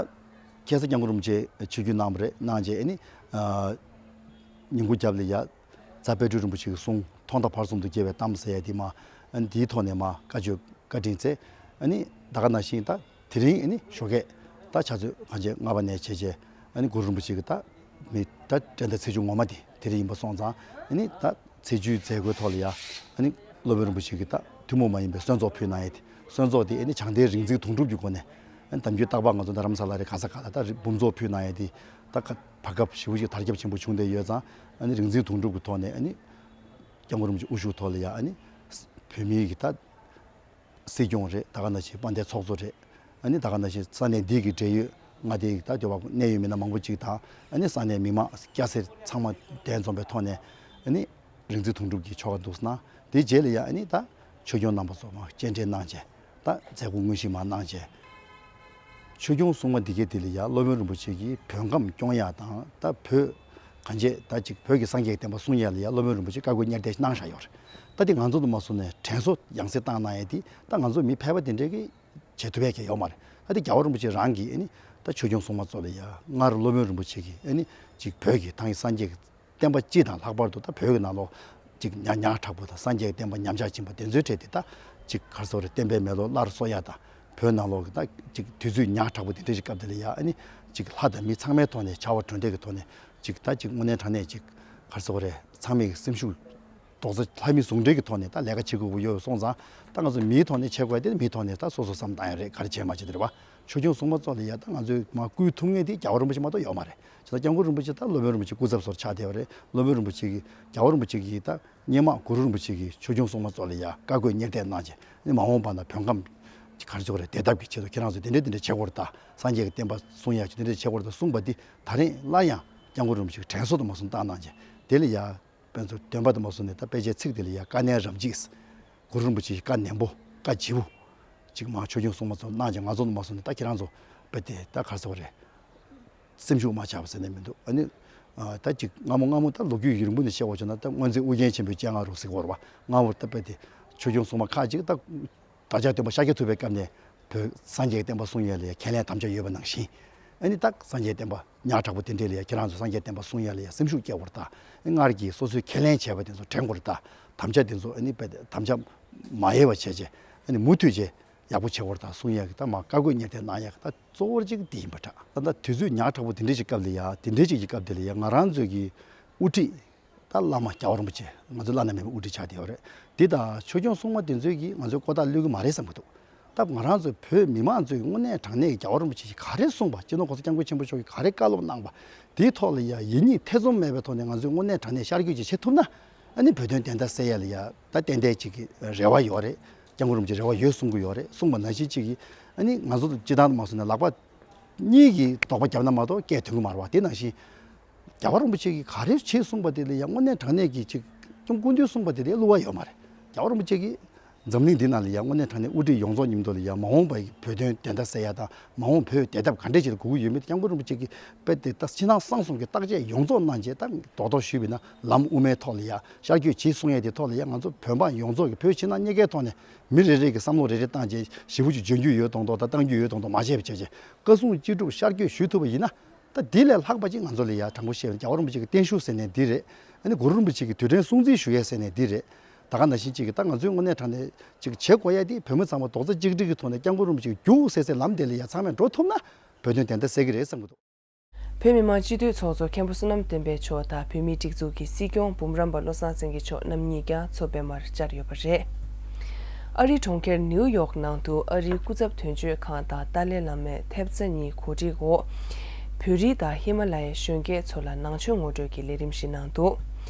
ཁ་སང་སྐྱབས་མགོན་རིན་པོ་ཆེ་ཆིབས་བསྒྱུར་གནང་བ་རེད། གནང་རྗེས་ཨ་ནི་ཨ་ཉིན་གུང་རྒྱབ་ལ་ཡ་རྫ་དཔལ་སྤྲུལ་རིན་པོ་ཆེ་གི་གསུང་ཐོག་མཐའ་བར་གསུམ་དུ་རྒྱས་པའི་གཏམ་ཟེར་ཡ་དེ་མར་ཨ་ནི་དེའི་ཐོག་ནས་མར་བཀའ་ཆོས་བཀའ་དྲིན་བསྩལ། ཨ་ནི་ད་ག་ནང་བཞིན་ད་དེ་རིང་ཨ་ནི་ཞོགས་ཀས་ད་ཆུ་ཚོད་གང་ཅི་ལྔ་པ་ནས་བྱས་རྗེས་ཨ་ནི་གུ་རུ་རིན་པོ་ཆེ་གི་ད་མི་ད་སྤྲེལ་ཟླ་ཚེས་བཅུ་ངོ་མ་དེ་དེ་རིང་ཡིན་པ་སོང་ཙང་ཨ་ནི་ད་ཚེས་བཅུའི་མཛད་སྒོའི་ཐོག་ལ་ཡ་ཨ་ནི་སློབ་དཔོན་རིན་པོ་ཆེ་གི་ད་ཐུན་མོང་མ་ཡིན་པའི་གསོལ་ཚོགས་ཕུལ་གནང་ཡས་དེ་གསོལ་ཚོགས་དེ་ཨ་ནི་བྱང་གཏེར་རིག་འཛིན་དོན་གྲུབ་ཀྱི་སྒོ་ནས་ཨ་ནི་གཏམ་རྒྱུད་རྟག་པར་ང་ཚོ་རྡ་རམ་ས་ལ་རེད་ག་ས་ག་ལ་ད་རི་འབུམ་ཚོགས་ཕུལ་གནང་ཡས་དེ་ད་བར་སྐབས་ཞེ་པོ་ཅིག་དར་ཁྱབ་ཆེན་པོ་བྱུང་བསྡད་ཡོད་ཙང་ཨ་ནི་རིག་འཛིན་དོན་གྲུབ་ཀྱི་ཐོག་ནས་ཨ་ནི་སྐྱབས་མགོན་རིན་པོ་ཆེ་དབུ་བཞུགས་ཐོག་ལ་ཡ་ཨ་ནི་བོད་མིའི་གི་ད། སྲིད་སྐྱོང་རེད། ད་ག་ནང་བཞིན་དཔལ་ལྡན་ཚོགས་གཙོ་རེད། ཨ་ནི་ད་ག་ནང་བཞིན་ས་གནས་འདི་གི་འབྲེལ་ཡོད་མངའ་སྡེ་གི་ད་དེ་བ་གནད་ཡོད་མི་སྣ་མང་པོ་ཅིག་དང་ཨ་ནི་ས་གནས་མི་མང་སྐྱ་སེར་ཚང་མ་གདན་འཛོམས་པའི་ཐོག་ནས་ཨ་ནི་རིག་འཛིན་དོན་གྲུབ་ཀྱིས་ཆོ་ག་འདུག་སེ་གནང་། དེའི་རྗེས་ལ་ཡང་ཨ་ནི་ད་ཆོས་སྐྱོང་རྣམ་པ་ཚོ་མར་སྤྱན་འདྲེན་གནང་བྱས་ད་མཛད་སྒོ་དངོས་གཞི་མར་གནང་བྱས། ཆོས་སྐྱོང་སྲུང་མ་འདི་གའི་དེ་ལ་ཡང་སློབ་དཔོན་རིན་པོ་ཆེ་གིས་བོད་ཁམས་སྐྱོང་ཡག་དང་ད་བོད་གང་བྱས་ད་ཅིག་བོད་ཀྱི་སངས་རྒྱས་ཀྱི་བསྟན་པ་སྲུང་ཡག་ལ་ཡང་སློབ་དཔོན་རིན་པོ་ཆེ་བཀའ་བསྒོ་གཉེར་གཏད་གནང་བཞག་ཡོད་རེད། ད་དེ་ང་ཚོ་དུ་མ་སོང་ནས་དྲན་གསོ་ཡང་སེ་བཏང་གནང་ཡས་དེ་ད་ང་ཚོ་མི་ཕལ་པ་དེ་འདྲས་ཀྱིས་བྱེད་ཐུབ་ཡས་ཀྱི་ཡོད་མ་རེད། ད་དེ་རྒྱལ་བ་རིན་པོ་ཆེ་རང་གིས་ཨ་ནི་ད་ཆོས་སྐྱོང་སྲུང་མ་ཚོ་ལ་ཡང་སྔར་སློབ་དཔོན་རིན་པོ་ཆེ་གིས་ཨ་ནི་ཅིག་བོད་ཀྱི་ཐང་ཡིག་སངས་རྒྱས་ཀྱི་བསྟན་པ་སྤྱི་དང་ལྷག་པར་དུ་ད་བོད་ཀྱི་ནང་ལོགས་ཅིག་ཉག་ཉག་དྲག་པོ་དང་སངས་རྒྱས་ཀྱི་བསྟན་པ་ཉམས་ཆག་ཕྱིན་པ་དེ་ཚོའི་གྲས་དེ་ད་ཅིག་ག་རེ་ཟེར་དགོས་རེད། བསྟན་པའི་མེ་ལོང་སླར་གསོ་ཡ་དང་བོད་ནང་ལོགས་ཀྱི་ད་ཅིག་དུས་ཚོད་ཉག་དྲག་པོ་དེ་འདྲ་ཞིག་སྐབས་དེ་ལ་ཡ་ཨ་ནི་ཅིག་ལྷ་དང་མི་ཚང་མའི་ཐོག་ནས་བྱ་བ་གྲུབ་འབྲས་ཀྱི་ཐོག་ནས་ཅིག་ད་ཅིག་དངོས་གནས་དྲང་གནས་ཅིག་ག་རེ་ཟེར་དགོས་རེད། ཚང་མས་སེམས་ཤུགས་རྡོག་རྩ་ལྷ་མི་ཟུང་འབྲེལ་གྱི་ཐོག་ནས་ད་ལས་ཀ་བྱེད་དགོས་ཀྱི་ཡོད་སོང་ཙང་ད་ང་ཚོ་མིའི་ཐོག་ནས་བྱེད་དགོས་དེ་མིའི་ཐོག་ནས་ད་སོ་སོ་བསམ་བཏང་ཡ་རེད། ག་རེ་བྱས་མ་བྱས་དེ་རེད་བ། ཆོས་སྐྱོང་སྲུང་མ་ཚོ་ལ་ཡ་ད་ང་ཚོས་མར་བསྐུལ་ཐུབ་མཁན་དེ་རྒྱལ་བ་རིན་པོ་ཆེ་མ་གཏོགས་ཡོད་མ་རེད། བྱས་ཙང་སྐྱབས་མགོན་རིན་པོ་ཆེ་ད་སློབ་དཔོན་རིན་པོ་ཆེ་སྐུ་ཚབ་ཚོར་ཆགས་བསྡད་པ་རེད། སློབ་དཔོན་རིན་པོ་ཆེ་གིས་རྒྱལ་བ་རིན་པོ་ཆེ་གིས་ད་སྔོན་མ་གུ་རུ་རིན་པོ་ཆེ་གིས་ཆོས་སྐྱོང་སྲུང་མ་ཚོ་ལ་ཡ་བཀའ་བསྒོ་གཉེར་གཏད་གནང་བྱས་ཨ་ནི་མ་འོངས་པ་ན་བོད་ཁམས་ཀྱི་ག་རེ་ཟེར་དགོས་རེད། བདེ་ཐབས་ཀྱི་ཆེད་དུ་ཁྱེད་རང་ཚོ་དེ་འདྲས་དེ་འདྲས་བྱེད་དགོས་རེད། ད་སངས་རྒྱས་ཀྱི་བསྟན་པ་སྲུང་ཡག་ཆེད་དུ་དེ་འདྲས་བྱེད་དགོས་རེད་ད་གསུངས་པ་འདི་ད་རེས་སླར་ཡང་སྐྱབས་མགོན་རིན་པོ་ཆེ་གིས་དྲན་གསོ་དུ་མ་སོང་བཏང་གནང་བྱས་དེ་ལ་ཡ། དཔེ་མཚོན་སྟོན་པ་དུ་མ་སོང་ནས་ད་དཔེ་ཆའི་ཚིག་དེ་ལ་ཡ་བཀའ་ནན་རབ་འཇིགས། གུ་རུ་རིན་པོ་ཆེའི་བཀའ་ནན་པོ་བཀའ་ལྗིད་པོ། ཅིག་མ་ཆོས་སྐྱོང་སྲུང་མ་ཚོ་གནང་ཅིག་ང་ཚོ་དུ་མ་སོང་ནས་ད་ཁྱེད་རང་ཚོ་དཔེ་དེ་ད་ག་རེ་ཟེར་བ་རེད། སེམས་ཤུགས་མ་ཆག་པ་ཟེར་ནས་མི་འདུག་ཨ་ནི། ད་ཅིག་སྔ་མོ་སྔ་མོ་ད་ལོ་རྒྱུས་ཡུན་རིང་པོ་ནས་བཤད་པ་བྱུང་ན་ད་སྔོན་ཚེ་ཨུ་རྒྱན་ཆེན་པོའི་སྤྱན་སྔ་རུ་ཟེར་བ་རེད་བ། སྔ་མོ་ད་དཔེ་དེ་ཆོས་སྐྱོང་སྲུང་མ་ཁག་ཅིག་ད། བདག་ཅག་སྟོན་པ་ཤཱཀྱ་ཐུབ་པའི་སྐབས་ནས་བོད་སངས་རྒྱས་ཀྱི་བསྟན་པ་སྲུང་ཡ་ལ་ཡ་ཁས་ལེན་དམ་བཅའ་ཡོད་པ་ནང་བཞིན། ཨ་ནི་ད་སངས་རྒྱས་བསྟན་པ་ཉག་དྲག་པོ་དེ་འདྲས་ལ་ཡ་ཁྱེད་རང་ཚོ་སངས་རྒྱས་བསྟན་པ་སྲུང་ཡ་ལ་ཡ་སེམས་ཤུགས་སྐྱེ་དགོས་རེད་ད། སྔར་གྱི་སོ་སོའི་ཁས་ལེན་བྱས་པ་དེ་ཚོ་དྲན་དགོས་རེད་ད། དམ་བཅའ་དེ་ཚོ་ཨ་ནི་དཔེ་དམ་བཅའ་མ་ཡལ་བ་བྱས་རྗེས་ཨ་ནི་མུ་མཐུད་རྗེས་ཡག་པོ་བྱེད་དགོས་རེད་ད་གསུང་ཡ་གི་ད་མ་བཀའ་བསྒོ་གཉེར་གཏད་གནང་ཡ་གི་ད་གཙོ་བོ་གཅིག་དེ་ཡིན་པ་འདྲ། ད་ད་དུས་ཚོད་ཉག་དྲག་པོ་དེ་འདྲས་ཀྱི་སྐབས་ལ་ཡ་དེ་འདྲས་ཅིག་གི་སྐབས་དེ་ལ་ཡ་ང་རང་ཚོའི་གི་དབུ་ཁྲིད། ད་བླ་མ་རྒྱལ་བ་རིན་པོ་ཆེ་ང་ཚོའི་བླ་ན་མེད་པའི་དབུ་ཁྲིད་ཆགས་བསྡད་ཡོད་རེད། འདི་དང་ཆོས་སྐྱོང་སྲུང་མ་དེ་ཚོས་ཀྱིས་ང་ཚོའི་ལྐོག་ལྟ་གློད་ཀྱི་མ་རེད་བསམ་གྱི་འདུག་ད་ང་རང་ཚོའི་བོད་མི་མང་ཚོས་དངོས་གནས་དྲང་གནས་ཀྱི་རྒྱལ་བ་རིན་པོ་ཆེ་གིས་ག་རེ་གསུངས་པ་སྤྱི་ནོར་༸གོང་ས་༸སྐྱབས་མགོན་ཆེན་པོ་མཆོག་གིས་ག་རེ་བཀའ་སློབ་གནང་པ་དེའི་ཐོག་ལ་ཡ་ཡིད་གཉིས་ཐེ་ཚོམ་མེད་པའི་ཐོག་ནས་ང་ཚོས་དངོས་གནས་དྲང་གནས་ཤར་བསྐྱོད་ཅིག་བྱེད་ཐུབ་ན་ཨ་ནི་བོད་དོན་བདེན་མཐའ་གསལ་ཡ་ལ་ཡ་ད་ཏན་ཏན་ཅིག་གི་རེ་བ་ཡོད་རེད། སྐྱབས་མགོན་རིན་པོ་ཆེ་རེ་བ་ཡོད་གསུང་གི་ཡོད་རེད། གསུངས་པ་ནང་བཞིན་ཅིག་གིས་ཨ་ནི་ང་ཚོ་སྤྱི་བཏང་དུ་མ་སོང་ནས་ལག་པ་གཉིས་ཀྱིས་རྡོག་པ་བརྒྱབ་ན་མ་གཏོགས་སྐད་ཐོན་གྱི་མ་རེད་བ། དེ་ནང་བཞིན། རྒྱལ་བ་རིན་པོ་ཆེ་གིས་ག་རེ་བྱེད་གསུངས་པ་དེ་ལ་ཡང་དངོས་གནས་དྲང་གནས་ཀྱི་ཅིག་སྐྱབས་མགོན་དུས་གསུངས་པ་དེ་ལ་བསླུ་བ་ཡོད་མ་རེད། རྒྱལ་བ་རིན་པོ་ཆེ་གིས་ འཛམ་གླིང་འདི་ནང་ལ་ཡ་དངོས་གནས་དྲང་གནས་དབུ་ཁྲིད་ཡོངས་རྫོགས་མཉམ་དུ་ལ་ཡ་མ་འོངས་པའི་བོད་དོན་བདེན་མཐའ་གསལ་ཡ་དང་མ་འོངས་བོད་བདེ་ཐབས་ག་འདྲས་ཅིག་ལ་དགོས་ཀྱི་ཡོད་མེད་དེ་སྐྱབས་མགོན་རིན་པོ་ཆེ་གིས་དཔེ་དེ་ད་ཕྱི་ནང་གསང་གསུམ་གྱི་བརྟག་དཔྱད་ཡོངས་རྫོགས་གནང་རྗེས་ད་རྡོག་རྡོག་ཞུས་པ་ཡིན་ན་ལམ་དབུ་མའི་ཐོག་ལ་ཡ་ཤར་བསྐྱོད་བྱེད་གསུང་ཡས་དེ་ཐོག་ལ་ཡ་ང་ཚོ་བོད་འབངས་ཡོངས་རྫོགས་ཀྱི་བོད་ཕྱི་ནང་གཉིས་ཀའི་ཐོག་ནས་མི་རེ་རེ་གི་བསམ་བློ་རེ་རེ་བཏང་རྗེས་ཞེ་པོ་ཅིག་འཇོན་རྒྱུ་ཡོད་མདོག་མདོག་དང་བཏང་རྒྱུ་ཡོད་མདོག་མདོག་མ་བྱས་པ་བྱས་རྗེས་བཀའ་གསུང་ཅི་སྒྲུབ་ཤར་བསྐྱོད་ཞུ་ཐུབ་པ་ཡིན་ན། ད་འདི་ལས་ལྷག་པ་ཅིག་ང་ཚོ་ལ་ཡ་དྲང་པོ་བཤད་ན་རྒྱལ་བ་རིན་པོ་ཆེ་གི་བརྟན་བཞུགས་ཟེར་ནས་འདི་རེད། ཨ་ནི་གུ་རུ་རིན་པོ་ཆེ་གི་དུས་དྲན་སྲུང་བརྩི་ཞུ་ཡས་ཟེར་ནས་འདི་རེད། ད་ག་ནང་བཞིན་ཅིག་གི་ད་ང་ཚོའི་དངོས་གནས་དྲང་གནས་ཅིག་བྱེད་དགོས་ཡ་དེ་བོད་མི་ཚང་མ་རྡོག་རྩ་གཅིག་སྒྲིལ་གྱི་ཐོག་ནས་སྐྱབས་མགོན་རིན་པོ་ཆེ་གི་རྒྱུགས་ཟེར་སའི་ལམ་དེ་ལ་ཡ་ཚང་མས་འགྲོ་ཐུབ་ན་བོད་དོན་བདེན་མཐའ་གསལ་གི་རེད་བསམ་གི་འདུག་བོད་མི་མང་སྤྱི་འཐུས་ཚོགས་གཙོ་མཁན་པོ་བསོད་ནམས་བསྟན་འཕེལ་མཆོག་དང་བོད་མིའི་སྒྲིག་འཛུགས་ཀྱི་སྲིད་སྐྱོང་འབུམ་རམས་པ་བློ་བཟང་སེང་གེ་མཆོག་རྣམ་གཉིས་ཀྱང་མཚོ་པད་མར་བཅར་ཡོད་པ་རེད། ཨ་རིའི་གྲོང་ཁྱེར་ནིའུ་ཡོག་ནང་དུ་ཨ་རིའི་སྐུ་ཚབ་དོན་གཅོད་ཁང་དང་ཏཱ་ལའི་བླ་མས་ཐེབས་རྩ་གཉིས་གོ་སྒྲིག་འོག་བོད་རིགས་དང་ཧི་མ་ལ་ཡའི་གཞོན་སྐྱེས་ཚོ་ལ་ནང་ཆོས་ངོ་སྤྲོད་ཀྱི་ལས་རིམ་ཞིག་གནང་འདུག་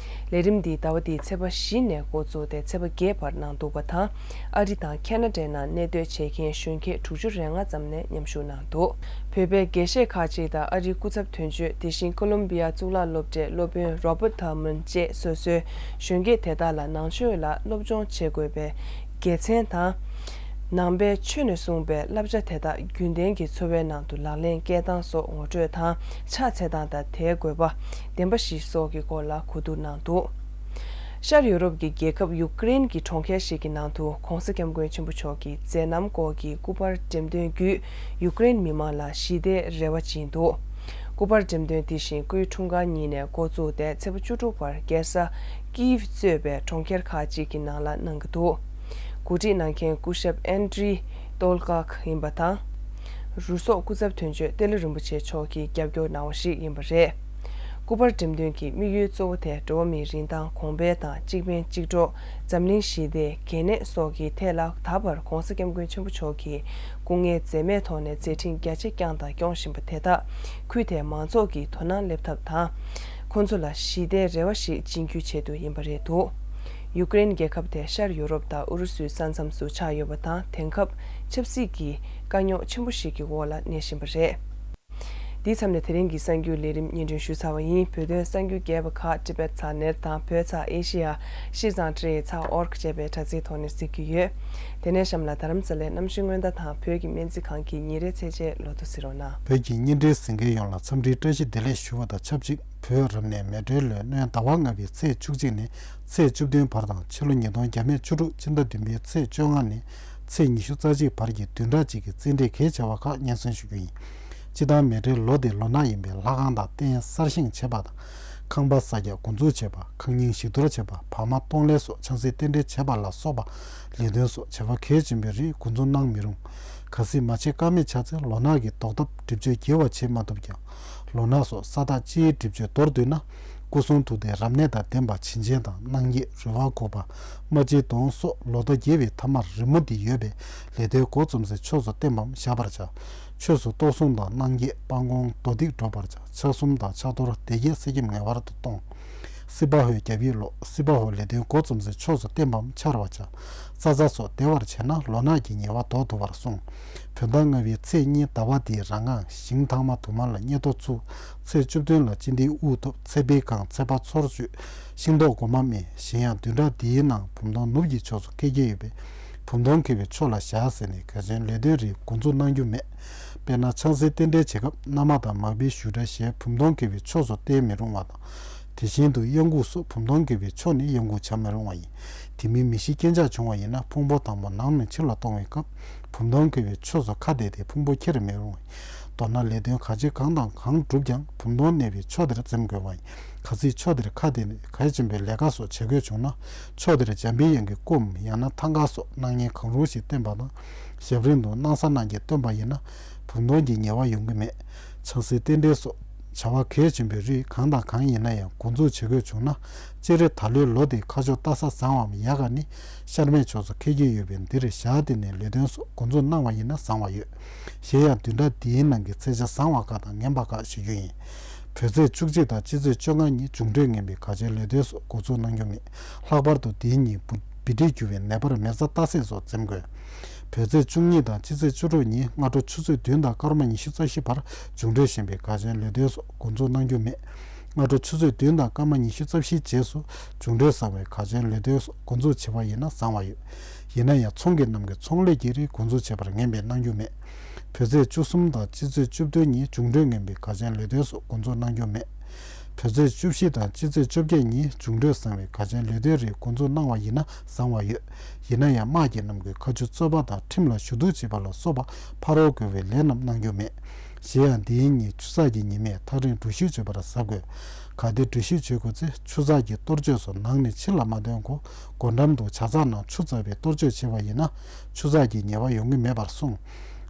ལས་རིམ་འདི་ཟླ་བ་འདིའི་ཚེས་པ་བཞི་ནས་འགོ་བཙུགས་ཏེ་ཚེས་པ་བརྒྱད་བར་གནང་འདུག་པ་དང་། ཨ་རི་དང་ཁེ་ན་ཌའི་ནང་གནས་སྡོད་བྱེད་མཁན་གཞོན་སྐྱེས་དྲུག་ཅུ་རེ་ལྔ་ཙམ་ནས་མཉམ་ཞུགས་གནང་འདུག་བོད་པའི་དགེ་བཤེས་ཁག་ཅིག་དང་ཨ་རིའི་སྐུ་ཚབ་དོན་གཅོད་དེ་བཞིན་ཀོ་ལོམ་བི་ཡ་གཙུག་ལག་སློབ་གྲྭའི་སློབ་དཔོན་རོ་བྷར་ཐར་མན་བཅས་སོ་སོའི་གཞོན་སྐྱེས་དེ་དག་ལ་ནང་ཆོས་ལ་སློབ་སྦྱོང་བྱེད་དགོས་པའི་དགེ་མཚན་དང་། ནང་པའི་ཆོས་ནས་གསུངས་པའི་བསླབ་བྱ་དེ་དག་རྒྱུན་ལྡན་གྱི་འཚོ་བའི་ནང་དུ་ལག་ལེན་བཀལ་སྟངས་སོགས་ངོ་སྤྲོད་དང་ཕྱག་འཚལ་སྟངས་དང་དེའི་དགོས་པ་བདེན་པ་བཞི་སོགས་ཀྱི་སྐོར་ལ་གོ་བསྡུར་གནང་འདུག་ཤར་ཡུ་རོབ་ཀྱི་རྒྱལ་ཁབ་ཡུ་ཀེ་རེན་གྱི་གྲོང་ཁྱེར་ཞིག་གི་ནང་དུ་༧གོང་ས་༧སྐྱབས་མགོན་ཆེན་པོ་མཆོག་གི་མཛད་རྣམ་སྐོར་གྱི་སྐུ་པར་འགྲེམས་སྟོན་བརྒྱུད་ཡུ་ཀེ་རེན་མི་མང་ལ་ཞི་བདེའི་རེ་བ་སྦྱིན་འདུག་སྐུ་པར་འགྲེམས་སྟོན་དེ་བཞིན་སྐུའི་འཁྲུངས་སྐར་ཉིན་ནས་འགོ་བཙུགས་ཏེ་ཚེས་པ་བཅུ་དྲུག་བར་རྒྱལ་ས་ཀིབ་གཙོས་པའི་གྲོང་ཁྱེར་ཁག་ཅིག་གི་ནང་ལ་གནང་གི་འདུག་གོ་སྒྲིག་གནང་མཁན་སྐུ་ཞབས་ཨན་ཏྲི་ཏོལ་ཀག་ཡིན་པ་དང་། རུ་སོག་སྐུ་ཚབ་དོན་གཅོད་ཏེ་ལོ་རིན་པོ་ཆེ་མཆོག་གིས་རྒྱབ་སྐྱོར་གནང་བ་ཞིག་ཡིན་པ་རེད། སྐུ་པར་འགྲེམས་སྟོན་གྱི་དམིགས་ཡུལ་གཙོ་བོ་དེ་འགྲོ་བ་མིའི་རིན་ཐང་གོང་འཕེལ་དང་གཅིག་ཕན་གཅིག་གྲོགས། འཛམ་གླིང་ཞི་བདེ། གལ་གནད་སོགས་ཀྱི་ཐད་ལ་ད་བར་༧གོང་ས་༧སྐྱབས་མགོན་ཆེན་པོ་མཆོག་གིས་སྐུ་ངལ་འཛེམས་མེད་ཐོག་ནས་མཛད་འཕྲིན་རྒྱ་ཆེ་བསྐྱངས་དང་སྐྱོང་བཞིན་པ་དེ་དག་ཁུལ་དེའི་མང་ཚོགས་ཀྱིས་དོ་སྣང་སླེབས་ཐབས་དང་། ཁོང་ཚོ་ལ་ཞི་བདེའི་རེ་བ་ཞིག་སྦྱིན་རྒྱུའི་ཆེད་དུ་ཡིན་པ་རེད་འདུག་ཡུ་ཀེ་རེན་རྒྱལ་ཁབ་དེ་ཤར་ཡུ་རོབ་དང་ཨུ་རུ་སུའི་ས་མཚམས་སུ་ཆགས་ཡོད་པ་དང་དེང་སྐབས་ཆབ་སྲིད་ཀྱི་དཀའ་རྙོག་ཆེན་པོ་ཞིག་གི་འོག་ལ་གནས་བཞིན་པ་རེད། འདིའི་མཚམས་ནས་དེ་རིང་གི་གསར་འགྱུར་ལས་རིམ་སྙན་སྒྲོན་ཞུ་ཚར་བ་ཡིན། བོད་དོན་གསར་འགྱུར་རྒྱས་པ་ཁག་ཊི་བེཊ་ཚགས་ནེཊ་དང་བོད་ཚགས་ཨེ་ཤི་ཡ་ཤིས་ཙང་ཊི་ཚགས་ཨོར་གི་ཅེས་པའི་དྲ་ཚིགས་ཐོག་ནས་གཟིགས་རྒྱུ་ཡོད། དེ་ནས་གཤམ་ལ་རྡ་རམ་ས་ལའི་གནམ་གཤིས་སྔོན་བརྡ་དང་བོད་ཀྱི་སྨན་རྩིས་ཁང་གི་ཉིན་རེའི་ཚེས་ཆའི་ལོ་ཐོ་གཟིགས་རོགས་གནང་། བོད་ཀྱི་བརྙན་འཕྲིན་གཟིགས་མཁན་ཡོངས་ལ་འཚམས་འདྲིའི་བཀྲ་ཤིས་བདེ་ལེགས་ཞུ་བ་དང་ཆབས་ཅིག་བོད་རབ་གནས་མེ་སྤྲེལ་ལོའི་སྣྲོན་ཟླ་བ་ལྔ་པའི་ཚེས་བཅུ་གཅིག་ནས་ཚེས་བཅུ་བདུན་བར་དང་ཕྱི་ལོ་ཉིས་སྟོང་བརྒྱ་མེད་བཅུ་དྲུག་ཕྱི་ཟླ་བདུན་པའི་ཚེས་བཅོ་ལྔ་ནས་ཚེས་ཉི་ཤུ་རྩ་གཅིག་བར་གྱི་བདུན་ཕྲག་གཅིག་གི་རྩེད་འགྲན་གལ་ཆེ་བ་ཁག་སྙན་སེང་ཞུ་རྒྱུ་ཡིན། སྤྱི་བཏང་མེ་སྤྲེལ་ལོ་དེ་ལོ་ནག་ཡིན་པས་ལྷ་ཁང་དང་རྟེན་གསར་བཞེངས་བྱེད་པ་དང་། ཁང་པ་གསར་རྒྱག་འགོ་འཛུགས་བྱེད་པ། ཁང་རྙིང་ཞིག་གཏོར་བྱེད་པ། བག་མ་གཏོང་ལེན་སོགས་ཆང་སའི་རྟེན་འབྲེལ་བྱེད་པ་ལ་སོགས་པ་ལས་དོན་སོགས་བྱ་བ་གལ་ཆེན་པོའི་རིགས་འགོ་འཛུགས་གནང་མི་རུང་། གལ་སྲིད་མ་བྱེད་ཀ་མེད་ཆགས་ཚེ་ལོ་ནག་གི་ཟློག་ཐབས་སྒྲིབ་གཅོད་བགྱི་བ་བྱེད་མ་ཐུབ་ཀྱང་། ལོ་ནག་སོགས་ས་བདག་སྤྱིའི་སྒྲིབ་གཅོད་མདོར་བསྡུས་ན། སྐུ་གསུང་ཐུགས་རྟེན་རབ་གནས་དང་ལྡན་པ་བྱིན་ཅན་དང་། གནང་བརྒྱད་རོལ་བ་འགུགས་པ། རྨ་བྱའི་དོང་སོགས་ལོ་ཟླ་རྒྱས་པའི་ཐ་མར་རི་མོ་འདི་ཡོད་པས་ལས་དོན་འགོ་རྩོམ་སའི་ཕྱོགས་སུ་བརྟན་པའམ་བཞག་པར་བྱ། ཆོས་སུ་གཏོར་གསུམ་དང་གནང་བརྒྱད་སྤང་སྐོང་མདོ་སྡིག་སྒྲོག་པར་བྱ། ཕྱག་གསུམ་དང་ཕྱག་གཏོར་སྡེ་བརྒྱད་གསེར་སྐྱེམས་ངེས་པར་དུ་གཏོང་། སྲིད་པ་ཧོའི་རྒྱབ་ཡིག་ཀློག་སྲིད་པ་ཧོ་ལས་དོན་འགོ་རྩོམ་སའི་ཕྱོགས་སུ་བརྟན་པའམ་འཕྱར་བར་བྱ། རྩྭ་ཟ་སོགས་བདེ་བར་བྱས་ན་ལོ་ནག་གི་ཉེས་པ་ཟློག་ཐུབ་པར་གསུངས། བོད་ཟླ་ལྔ་པའི་ཚེས་གཉིས་ཟླ་བ་འདིའི་རང་སྔགས་ཞིང་ཐང་མ་དུ་མ་ལ་མཉེས་རྡོ་བཙུགས། ཚེས་བཅུ་བདུན་ལ་དཔྱིད་ལྡན་དབུགས་ཐོབ། ཚེས་པའི་གང་ཚེས་པ་ཚོར་གཅོད། ཤིང་ཏོག་སྒོ་མ་སྨིན། གཞན་ཡང་བདུན་ཕྲག་འདིའི་ནང་བུམ་སྟོང་ནུབ་ཀྱི་ཕྱོགས་སུ་འཁེལ་གྱི་ཡོད་པས། བུམ་སྟོང་འཁེལ་བའི་ཕྱོགས་ལ་བཞག་ཟེར་ནས་གལ་ཆེན་ལས་དོན་རིགས་འགོ་འཛུགས་གནང་རྒྱུ་མེད། དཔེར་ན་ཆང་སའི་རྟེན་འབྲེལ་བྱེད་སྐབས་མནའ་མ་དང་མར་པའི་བཞུགས་གྲལ་ཞེས་བུམ་སྟོང་འཁེལ་བའི་ཕྱོགས་སུ་བསྟན་མི་རུང་བ་དང་། དེ་བཞིན་དུ་གཡང་འགུགས་སོགས་བུམ་སྟོང་འཁེལ་བའི་ཕྱོགས་ནས་གཡང་འགུགས་བྱ་མི་རུང་བ་ཡིན། དེ་མིན་མི་ཤི་རྐྱེན་ཆག་བྱུང་བ་ཡིན་ན་ཕུང་པོ་དང་པོ་ནང་ནས་ཕྱི་ལ་གཏོང་བའི་སྐབས་བུམ་སྟོང་འཁེལ་བའི་ཕྱོགས་སུ་ཁ་གཏད་དེ་ཕུང་པོ་འཁྱེར་མི་རུང་བ་ཡིན། མདོར་ན་ལས་དོན་ག་ཅི་གང་དང་གང་བསྒྲུབས་ཀྱང་བུམ་སྟོང་གནས་པའི་ཕྱོགས་དེར་འཛེམ་དགོས་པ་ཡིན། གལ་སྲིད་ཕྱོགས་དེར་ཁ་གཏད་ནས་གལ་ཆེན་པོའི་ལས་ཀ་སོགས་བྱེད་དགོས་བྱུང་ན་ཕྱོགས་དེར་འཇམ་པའི་དབྱངས་ཀྱི་སྐུའམ་ཡང་ན་ཐང་ག་སོགས་སྣང་བརྙན་གང་རུང་ཞིག་བསྟན་པ་དང་། ཞབས་རིམ་དུ་སྣང་གསལ་སྣང་བརྒྱད་སྟོན་པ་ཡིན་ན་བུམ་སྟོང་གི་ཉེས་པ་ཡོང་གི་མེད། ཆང་སའི་རྟེན་འབྲེལ་སོགས་བྱ་བ་གལ་ཆེན་པོའི་རིགས་གང་དང་གང་ཡིན་ན་ཡང་འགོ་འཛུགས་བྱེད་དགོས་བྱུང་ན། སྤྱིར་ད་ལོའི་ལོ་འདིའི་ཁ་ཕྱོགས་ལྟ་ས་བཟང་བའམ་ཡག་ག་ནི་ཤར་མའི་ཕྱོགས་སུ་འཁེལ་གྱི་ཡོད་པས་འདིར་བཞག་སྟེ་ནས་ལས་དོན་སོགས་འགོ་འཛུགས་གནང་བ་ཡིན་ན་བཟང་བ་ཡོད། གཞན་ཡང་བདུན་ཕྲག་འདིའི་ནང་གི་ཚེས་ཆ་བཟང་བ་ཁག་དང་ངན་པ་ཁག་ཞུ་རྒྱུ་ཡིན། བོད་ཚེས་བཅུ་གཅིག་དང་སྤྱི་ཚེས་བཅོ་ལྔ་གཉིས་འབྱུང་འཕྲོད་ངན་པའི་གལ་ཆེའི་ལས་དོན་སོགས་འགོ་འཛུགས་གནང་རྒྱུ་མེད། ལྷག་པར་དུ་འདིའི་ཉིན་བུ་བི་ཏྲིས་རྒྱུ་བའི་ནད་པར་མེ་བཙའ་ལྟ་གསེས་སོགས་འཛེམ་དགོས། བོད་ཚེས་བཅུ་གཉིས་དང་སྤྱི་ཚེས་བཅུ་དྲུག་ཉིན་སྔ་དྲོ་ཆུ་ཚོད་བདུན་དང་སྐར་མ་ཉི་ཤུ་རྩ་བཞི་བར་འབྱུང་འཕྲོད་ཞན་པའི་གལ་ཆེའི་ལས་དོན་སོགས་འགོ་འཛུགས་གནང་རྒྱུ་མེད། སྔ་དྲོ་ཆུ་ཚོད་བདུན་དང་སྐར་མ་ཉི་ཤུ་རྩ་བཞིའི་རྗེས་སུ་འབྱུང་འཕྲོད་བཟང་བའི་གར་ཆེན་ལས་དོན་སོགས་འགོ་འཛུགས་བྱེད་པ་ཡིན་ན་བཟང་བ་ཡོད། ཡིན་ན་ཡང་ཚོང་གི་ནང་གི་ཚོང་ལས་ཀྱི་རིགས་འགོ་འཛུགས་བྱེད་པར་ངན་པའི་གནང་རྒྱུ་མེད། བོད་ཚེས་བཅུ་གསུམ་དང་སྤྱི་ཚེས་བཅུ་བདུན་ཉིན་འབྱུང་འཕྲོད་ངན་པའི་གར་ཆེན་ལས་དོན་སོགས་འགོ་འཛུགས་གནང་རྒྱུ་མེད། བོད་ཚེས་བཅུ་བཞི་དང་སྤྱི་ཚེས་བཅོ་བརྒྱད་ཉིན་འབྱུང་འཕྲོད་བཟང་བའི་གར་ཆེན་ལས་དོན་རིགས་འགོ་འཛུགས་གནང་བ་ཡིན་ན་བཟང་བ་ཡོད། ཡིན་ན་ཡང་དམག་གི་ནང་གི་ཁ་མཆུ་རྩོད་པ་དང་ཁྲིམས་ལ་ཞུ་གཏུག་བྱེད་པ་ལ་སོགས་པ་ཕ་རོལ་རྒོལ་བའི་ལས་རྣམས་གནང་རྒྱུ་མེད། གཞན་ཡང་འདིའི་ཉིན་ཆུ་ཚགས་ཀྱི་ཉི་མས་ཐག་རིང་འགྲུལ་བཞུད་བྱེད་པར་གཟབ་དགོས། གལ་ཏེ་འགྲུལ་བཞུད་བྱེད་དགོས་ཚེ་ཆུ་ཚགས་ཀྱི་གཏོར་བཅོས་སོགས་ནང་ནས་ཕྱི་ལ་མ་ཐོན་དགོས། སྒོ་འགྲམ་དུ་ཇ་ཚགས་ནང་ཆུ་བཙགས་པའི་གཏོར་བཅོས་བྱས་པ་ཡིན་ན་ཆུ་ཚགས་ཀྱི་ཉེས་པ་ཡོང་གི་མེད་པར་གསུངས།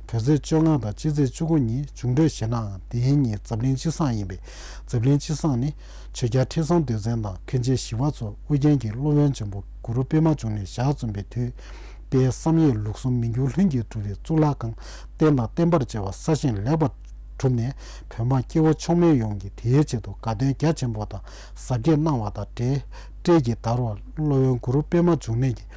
བོད་ཚེས་བཅོ་ལྔ་དང་སྤྱི་ཚེས་བཅུ་དགུ་ཉིན་འབྱུང་འཕྲོད་ཞེ་ནའང་དེའི་ཉིན་འཛམ་གླིང་སྤྱི་བསང་ཡིན་པས། འཛམ་གླིང་སྤྱི་བསང་ནི་ཆོས་རྒྱལ་ཁྲི་སྲོང་ལྡེ་བཙན་དང་མཁན་ཆེན་ཞི་བ་འཚོ་ཨོ་རྒྱན་གྱི་སློབ་དཔོན་ཆེན་པོ་གུ་རུ་པདྨ་འབྱུང་གནས་ཞལ་འཛོམས་པའི་དུས། དཔལ་བསམ་ཡས་ལུགས་གསུམ་མི་འགྱུར་ལྷུན་གྱིས་གྲུབ་པའི་གཙུག་ལག་ཁང་རྟེན་དང་བརྟེན་པར་བཅས་པ་གསར་བཞེངས་ལེགས་པར་གྲུབ་ནས་བོད་འབངས་སྐྱེ་བོ་མཆོག་དམན་ཡོངས་ཀྱིས་དེའི་ཆེད་དུ་དགའ་སྟོན་རྒྱ་ཆེན་པོ་དང་གཟབ་རྒྱས་གནང་བ་དང་འབྲེལ། སྤྲེལ་གྱི་དར་བར་སློབ་དཔོན་གུ་རུ་པདྨ་འབྱུང་གནས་ཀྱིས་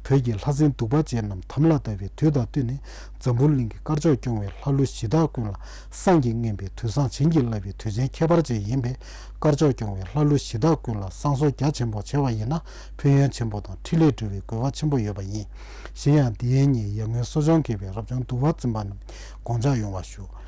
བོད་ཀྱི་ལྷ་སྲིན་གདུག་པ་ཅན་རྣམས་དམ་ལ་བཏགས་པའི་དུས་དང་བསྟུན་ནས་འཛམ་བུ་གླིང་གི་དཀར་ཕྱོགས་སྐྱོང་བའི་ལྷ་ཀླུ་གཞི་བདག་ཀུན་ལ་བསང་གིས་བརྔན་པའི་དུས་བཟང་བྱིན་གྱིས་བརླབས་པའི་དུས་ཆེན་ཁྱད་པར་ཅན་ཡིན་པས། དཀར་ཕྱོགས་སྐྱོང་བའི་ལྷ་ཀླུ་གཞི་བདག་ཀུན་ལ་བསང་གསོལ་རྒྱ་ཆེན་པོ་བྱས་པ་ཡིན་ན་ཕན་ཡོན་ཆེན་པོ་དང་འཕྲིན་ལས་སྒྲུབ་པའི་དགོས་པ་ཆེན་པོ་ཡོད་པ་ཡིན། གཞན་ཡང་འདིའི་ཉིན་ཡར་ངོའི་གསོ་སྦྱོང་མཁས་པའི་རབ་བྱུང་འདུལ་བ་འཛིན་པ་རྣམས་དགོངས་འཇགས་ཡོང་བ་ཞུ།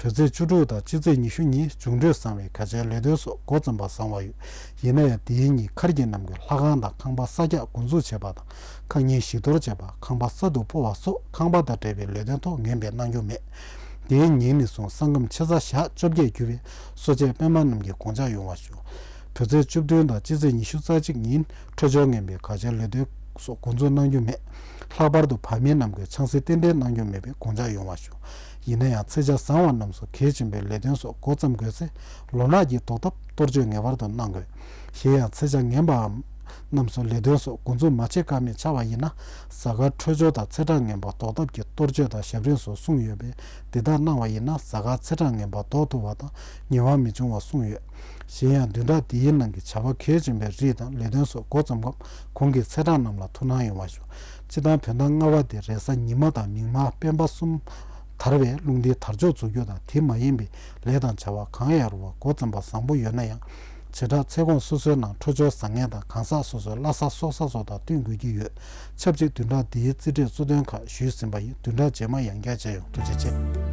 བོད་ཚེས་བཅུ་དྲུག་དང་སྤྱི་ཚེས་ཉི་ཤུ་ཉིན་འབྱུང་འཕྲོད་བཟང་བའི་གར་ཆེན་ལས་དོན་སོགས་འགོ་བརྩམས་པ་བཟང་བ་ཡོད། ཡིན་ན་ཡང་དེའི་ཉིན་མཁར་གྱི་ནང་གི་ལྷ་ཁང་དང་ཁང་པ་གསར་རྒྱག་འགོ་འཛུགས་བྱེད་པ་དང་ཁང་རྙིང་བཞི་གཏོར་བྱེད་པ་ཁང་པ་གསར་དུ་སྤོ་བ་སོགས་ཁང་པ་དང་འབྲེལ་བའི་ལས་དོན་ཐོག་ངན་པའི་གནང་རྒྱུ་མེད། དེའི་ཉིན་ནས་བཟུང་ས་ཁམས་ཆེ་ས་ཞག་བཅོ་བརྒྱད་རྒྱུ་བའི་གསོ་དཔྱད་པད་མ་རྣམས་ཀྱི་དགོངས་འཇགས་ཡོང་བ་ཞུ། བོད་ཚེས་བཅུ་བདུན་དང་སྤྱི་ཚེས་ཉི་ཤུ་རྩ་གཅིག་ཉིན་འཕྲོད་སྦྱོར་ངན་པའི་གར་ཆེན་ལས་དོན་སོགས་འགོ་འཛུགས་གནང་རྒྱུ་མེད། ལྷག་པར་དུ་བར་མི་རྣམས་ཀྱིས་ཆང་སའི་རྟེན་འབྲེལ་གནང་རྒྱུ་མེད་པའི་དགོངས་འཇགས་ཡོང་བ་ཞུ། ཡིན་ན་ཡང་ཚེས་ཆ་བཟང་བ་རྣམས་སུ་གལ་ཆེན་པོའི་ལས་དོན་སོགས་འགོ་བརྩམ་དགོས་ཚེ་ལོ་ནག་གི་ཟློག་ཐབས་གཏོར་བཅོས་ངེས་པར་དུ་གནང་དགོས། གཞན་ཡང་ཚེས་ཆ་ངན་པའམ་རྣམས་སུ་ལས་དོན་སོགས་འགོ་འཛུགས་མ་བྱེད་ཀ་མེད་ཆགས་པ་ཡིན་ན་གཟའ་སྐར་འཕྲོད་སྦྱོར་དང་ཚེས་གྲངས་ངན་པ་ཟློག་ཐབས་ཀྱི་གཏོར་བཅོས་དང་ཞབས་རིམ་སོགས་གསུངས་ཡོད་པས་དེ་དག་གནང་བ་ཡིན་ན་གཟའ་སྐར་ཚེས་གྲངས་ངན་པ་ཟློག་ཐུབ་པ་དང་ཉེས་པ་མི་འབྱུང་བ་གསུངས་ཡོད། གཞན་ཡང་བདུན་ཕྲག་འདིའི་ནང་གི་བྱ་བ་གལ་ཆེན་པོའི་རིགས་དང་ལས་དོན་སོགས་འགོ་བརྩམས་སྐབས་གོང་གི་ཚེས་གྲངས་རྣམས་ལ་ཐུགས་སྣང་ཡོང་བ་ཞུ། སྤྱིར་བཏང་བོད་ཟླ་ལྔ་པ་དེ་རེས་གཟའ་ཉི་མ་དང་མིག་དམར་སྤེན་པ་གསུམ་དར་བས་རླུང་ལྡན་དར་ལྕོག་འཛུགས་རྒྱུ་དང་དེ་མ་ཡིན་པའི་ལས་དང་བྱ་བ་གང་ཡང་རུང་བ་འགོ་བརྩམས་པ་བཟང་པོ་ཡོད་ན་ཡང་། བྱེ་བྲག་ཚེས་གོང་སོ་སོའི་ནང་འཕྲོད་སྦྱོར་བཟང་ངན་དང་གང་ཟག་སོ་སོའི་བླ་གཟའ་སྲོག་གཟའ་སོགས་དང་བསྟུན་དགོས་ཀྱི་ཡོད། ཆབས་ཅིག་བདུན་ཕྲག་འདིའི་རྩིས་འབྲས་གཙོ་དོན་ཁག་ཞུས་ཟིན་པ་ཡིན། བདུན་ཕྲག་རྗེས་མ་ཡང་བསྐྱར་མཇལ་ཡོང་། ཐུགས་རྗེ་ཆེ།